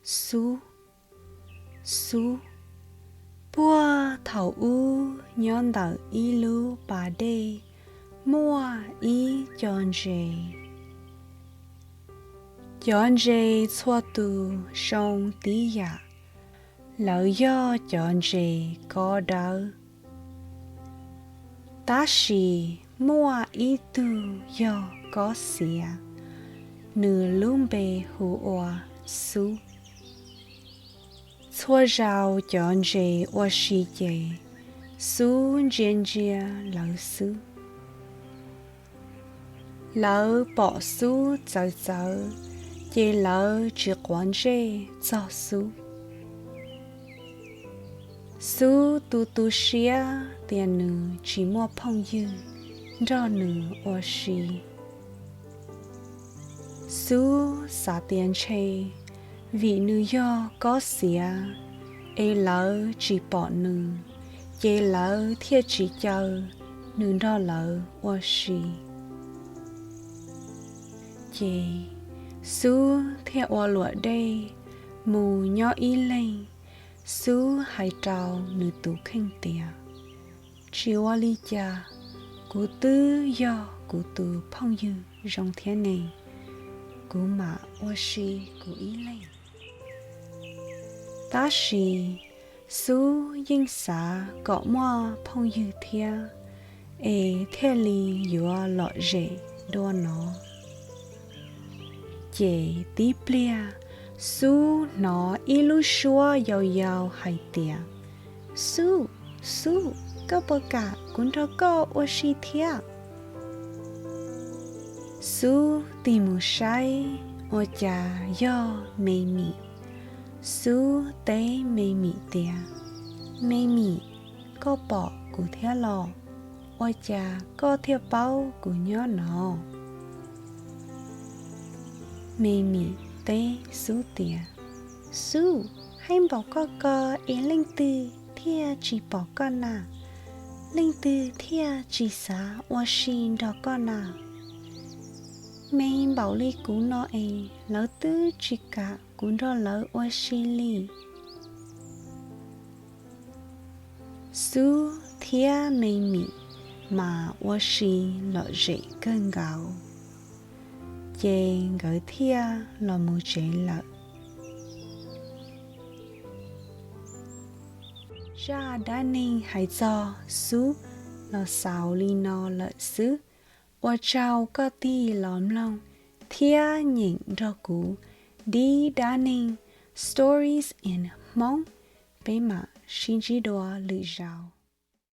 Xub, xub. Puag thaum ub nyob ntawm ib lub pas dej muaj ib co ntses. Cov ntses txhua tus zoo tib yam, lawv yog cov ntses kob dawb. Tab sis muaj ib tug yog kob xiav, nws lub npe hu ua Xub. Txhua zaus cov ntses ua si ces Xub ntsia ntsia lawv xwb. Lawv pom Xub txawv txawv, ces lawv tsis quav ntsej txog Xub. Xub tu tu siab tias nws tsis muaj phooj ywg nrog nws ua si. Xub xav tias ntshe vim nws yog kob xiav es lawv tsis pom nws, ces lawv thiaj tsis caw nws nrog lawv ua si. Ces Xub thiaj ua luam dej mus nyob ib leeg. Xub hais rau nws tus kheej tias, tsis ua li cas, kuv twb yog kuv tus phooj ywg zoo thiab ne, kuv mam ua si kuv ib leeg. Tab sis Xub yeej xav kom muaj phooj ywg thiab, es thiaj li yuav lom zem dua no. Ces tib pliag Xub hnov ib lub suab yau yau hais tias, Xub, Xub, koj puas kam kuv nrog koj ua si thiab? Xub tig mus saib, ua cas yog Me Mim. Xub teb Me Mim tias, Me Mim, koj pom kuv thiab los? Ua cas koj thiaj paub kuv nyob no? Me Mim teb Xub tias, Xub, haib npaum koj ko es leej twg thiaj tsis pom koj na? Leej twg thiaj tsis xav ua si nrog koj na? Me npaum li kuv no es lawv twb tsis kam kuv nrog lawv ua si li. Xub thiab Me Mim mas ua si lom zem kawg nkaus, ces nkawd thiaj los mus tsev lawm. Zaj dab neeg hais txog Xub los xaus li no lawm xwb. Ua tsaug koj tig los mloog thiab nyeem nrog kuv dib dab neeg Stories in Hmong. Peb mam sib ntsib dua lwm zaus.